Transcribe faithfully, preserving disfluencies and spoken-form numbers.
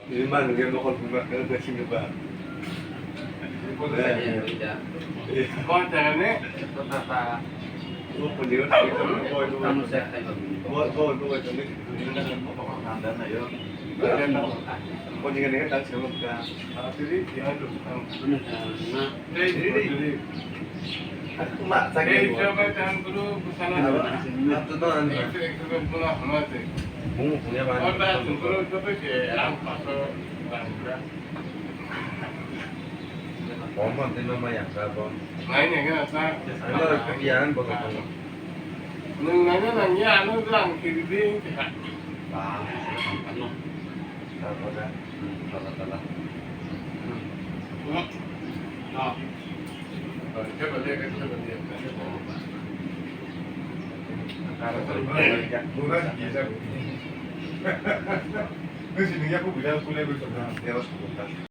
Ini mah nunggu nongol bunga kena kecil juga. Kau jangan ni. Bom bom tei ma yang ka bom. Nai nai gana ta. Ano yang bom bom. Nung nai nai nang ya ano lang kiri di. Ba. Ano. Tala tala. Hmm. Tala. Coba dia kan coba dia. Tala tala. Bukan bisa. Nung sini ya aku bilang aku lebih suka dia harus buka.